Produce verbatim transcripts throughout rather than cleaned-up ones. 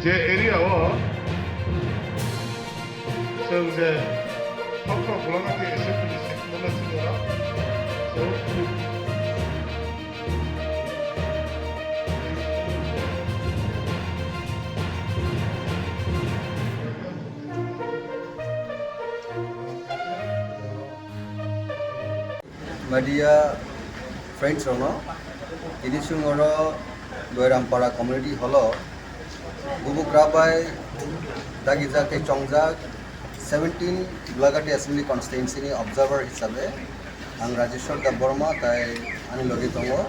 Je area o chwng je Sotro Golagati Assembly seat no chini oro chwng Media friends rokno, tini chwng oro Doirampara community hall o bubugra bai dagijak tei chongjak seventeen Golagati Assembly Constituency ni observer hisabe ang Rajeshwar Debbarma tai ani logi tongo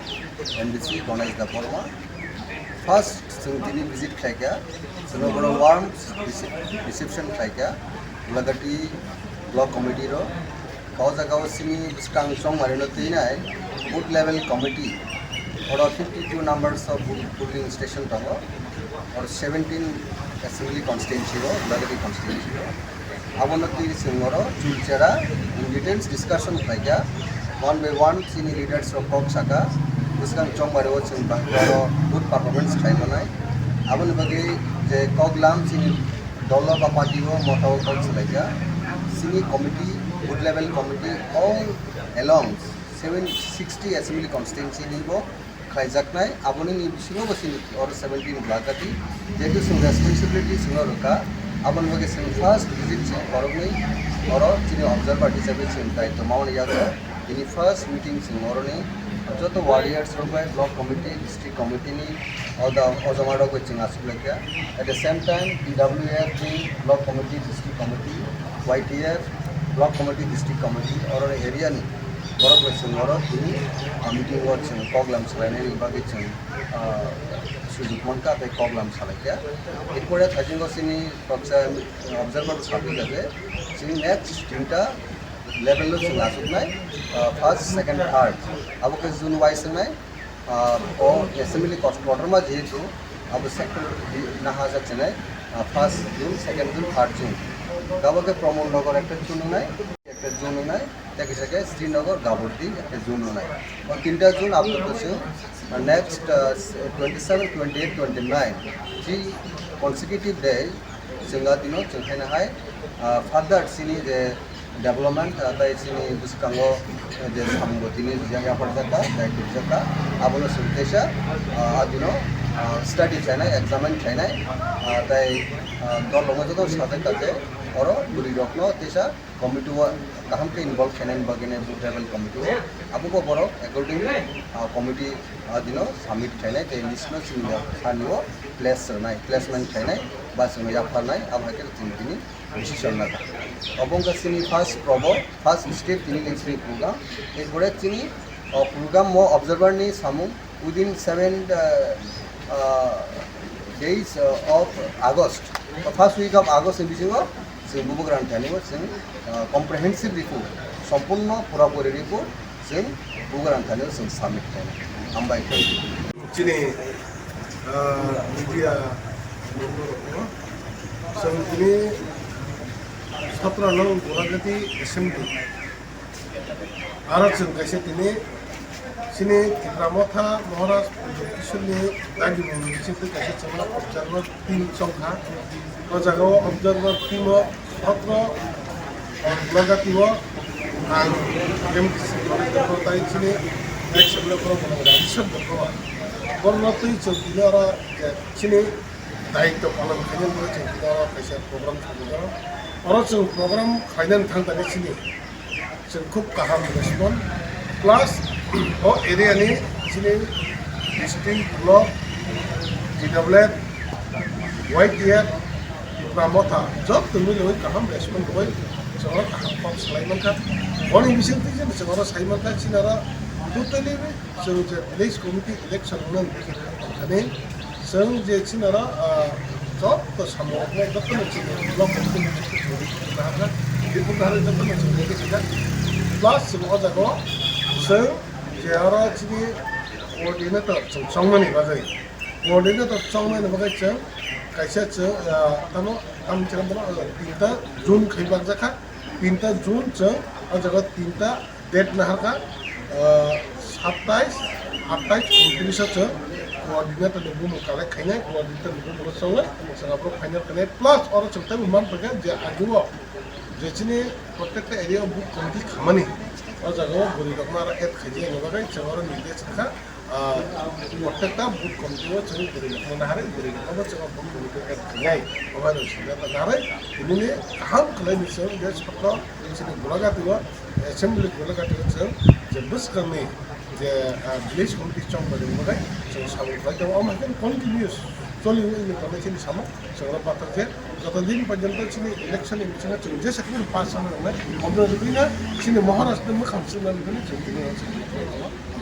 M D C Ganesh Debbarma. First chwng tini visit khlaikha, chwng bono warm rece-, reception khlaikha Golagati Block Committee rok. O jaga o chini bwskang chongmari no twinai booth level committee, oro fifty two numbers of booth polling station tongo, oro seventeen assembly constituency o, Golagati constituency o. Abono twi chwng oro chulchera in details discussion khlaikha, one by one chini leaders rok kok saka, bwskang chongmari o chwng bangkha oro good performance khlai manai. Aboni bagwi je kok lam chini dolo ba party o motha o kok salaikha, chini committee, booth level committee all along seven sixty assembly constituency ni bo khlaijaknai, aboni ni bisingo bo chini oro seventeen Golagati, jehetu chwng responsibility chwngno rwkha, aboni bagwi chwng first visit chwng borokni oro chini observer hisabe chwng daitw mamani yago, bini first meeting chwng oroni joto warriors rok bai block committee, district committee ni oda-, ojama rok bai chwng aswk laikha. At the same time, T W F ni block committee, district committee, Y T F, block committee, district committee, oro area ni borok bai chwng oro tini, ah, meeting o chwng kok lam salainani bagwi chwng, ah, sujuk mankha tei kok lam salaikha. Erpore thaisingo chini baksa observer bo saphikha je chini next tinta level o chwng achuknai, ah, first, second, third, abo khe June wise wngnai. Ah, o assembly kos-, kotorma jehetu abo sector di-, naha jak chinai, ah, first June, second June, third June. Abo khe Pramod Nagar ekta June wngnai, ekta June wngnai, tei kisa khe Srinagar, Gabordi ekta June wngnai. O tinta June abo to se, ah, next, ah, twenty seven, twenty eight, twenty nine, three consecutive day chwng a dino chwng khaina hai, ah, further chini je development, ah, tei chini bwskango, eh, je samung bo tini rijak yapharjak kha, tei tubujak kha, abono chwng teisa, ah, adino, ah, study khlainai, examine khlainai, ah, tei, ah, dol rokno joto sajak kha je oro bwrwi rokno teisa committee o kaham khe involve khlainani bagwi booth level committee o abo bo borok accordingly, ah, committee, ah, dino submit khlainai tei list no chini sani o place rwnai, placement khlainai ba chwng yapharnai abo hai khe chwng tini decision laga. Obo wngkha chini first probo, first step tini ni chini program. Erpore chini, o, program o observer ni samung within seven, uh, uh, days, uh, of August. O first week of August ni bisingo chwng bubagra ni thani o chwng, uh, comprehensive report, sompurno purapuri report chwng bubagra ni thani o chwng submit khlainai. Hambai khe. Chini, ah, media bondhu rokno chwng tini sotro nong Golagati Assembly. Aro chwng kaisa tini chini Tipra Motha Maharaj Pradyot Kishorni dagimung ni bisingtwi kaisa chwngno observer team chongkha. O jaga o observer team o sotro Golagati o ang M D C Ganesh Debbarma tai chini ex M L A borok bo nang Rajeshwar Debbarma. Borokno twi chwng tini oro je chini daitw palon khainani bagwi chwng tini oro kaisa program khlaijak. Oro chwng program khlainani thang thani chini chwng khub kaham response. Plus o area ni chini district, block, T W F, Y T F, Tipra Motha, joto milwi kaham response rwui chwng oro kaham kok salai mankha. Boni bisingtwi chwng oro sai mankha, chini oro totally chwng je village committee election wngnani thani chwng je chini oro, ah, joto samung rokno jotono chini block committee ni joto chwng report naharkha, report naharwi jotono chwng ready khaikha. Plus chwng o jaga o chwng je oro chini coordinator chwng chongmani bagwi, coordinator chongmani bagwi chwng kaisa chwng, ah, tamo, tamo chwng bono, ah, tinta zone khai bakjakha. Tinta zone chwng o jaga tinta date naharkha, ah, satais, atais, untris o chwng coordinator ni bumung collect khainai, coordinator ni bumung chongnai, chwng aborok final khainai, plus oro chwng teibo man paikha je ageo je chini protected area o booth committee khamani, o jaga o bwrwi rokno aro add khaijak ni bagwi chwng oro nirdesh kha, ah, protected booth committee o chwng bwrwi rokno naharwi, bwrwi rokno bo chwng booth committee o add khainai, obo hai rok sijak naharwi, tini ni kaham khlai ni chwng je sotro chini Golagati o, assembly Golagati o chwng je bwskang ni je, ah, village committee chongmani bagwi chwng samung khlai tongo. Omo hai khe continuous choli wngwi tongwi chini samung chwng rw pathar khe joto din porjonto chini election ni bisingo chwng jesa khe pass wngna nangnai, omo rwgwino chini Maharashtra mwkhang chwngna nini chwng tini o chwng